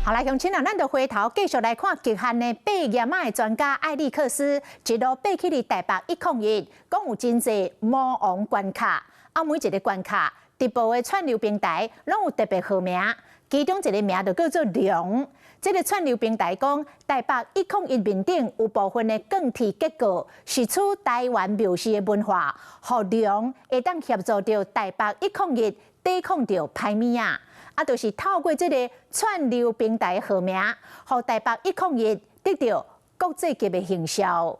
好來，鄉親啊，咱就回頭繼續來看極限的爬岩仔的專家艾利克斯，一路爬去佇台北101，講有真濟魔王關卡，啊，每一个關卡直播的串流平台攏有特別號名，其中一个名就叫做龍。這个串流平台講，台北一空一面頂有部分的鋼鐵結構是取台灣廟寺的文化，予龍會當協助著台北一空一抵抗著歹物仔。啊，就是透過這个串流平台號名，予台北一空一得著國際級的行銷。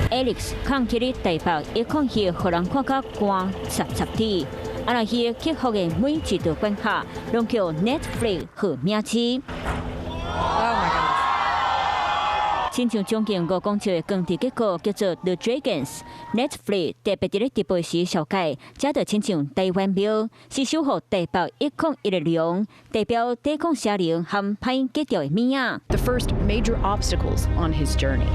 Alex 扛起台北一空一，予人看甲肝澀澀的。啊，若伊克服的每一道關卡，攏叫 Netflix 號名字。 Oh my god！親像將近5公尺的鋼鐵結構叫做 The Dragons。Netflix 特別佇咧直播時紹介，這就親像台灣廟，是守護台北一空一的龍，代表抵抗邪靈和歹格調的物仔。 The first major obstacles on his journey.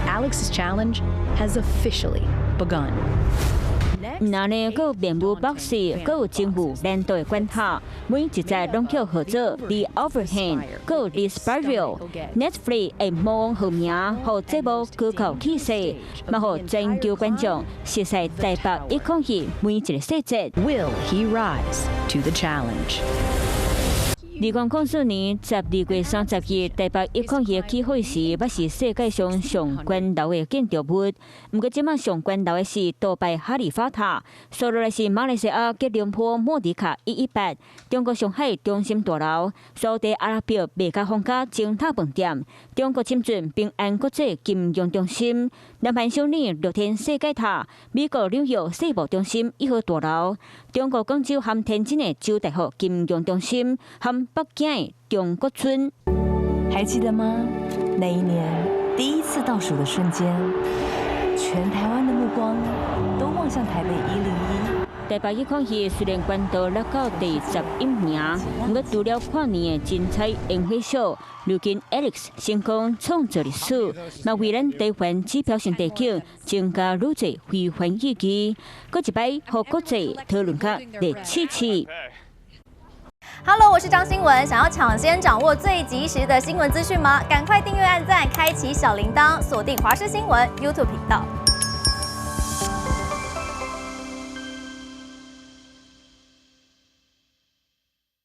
Alex's challenge has officially begun. 毋但呢，閣有面霧博士，閣有真有難度的關卡，每一集攏叫號做 The Overhang，閣有 The Spiral。Netflix 的魔王號名，予節目高夠氣勢，嘛予全球觀眾熟悉台北一空一每一个細節。 Will he rise to the challenge? 2004年12月30日，台北一空一起火時，捌是世界上上懸樓的建築物。毋過，這擺上懸樓的是杜拜哈利法塔，紲落來是馬來西亞吉隆坡默迪卡118，中國上海中心大樓，沙地阿拉伯麥加皇家鐘塔飯店，中國深圳平安國際金融中心，南韓首爾樂天世界塔，美國紐約世貿中心一號大樓，中國廣州和天津的周大福金融中心，和北京的中國村。還記得嗎？那一年第一次倒數的瞬間，全台灣的目光都望向台北101。台北一空一雖然懸度落到第11名，毋過除了跨年的精彩煙火秀，如今 Alex 成功創造歷史，嘛為咱台灣指標性地景增加愈濟非凡意義。閣一擺，予國際討論較熱刺刺。 Hello，我是張新文。想要搶先掌握最及時的新聞資訊嗎？趕快訂閱、按讚、開啟小鈴鐺，鎖定華視新聞 YouTube 頻道。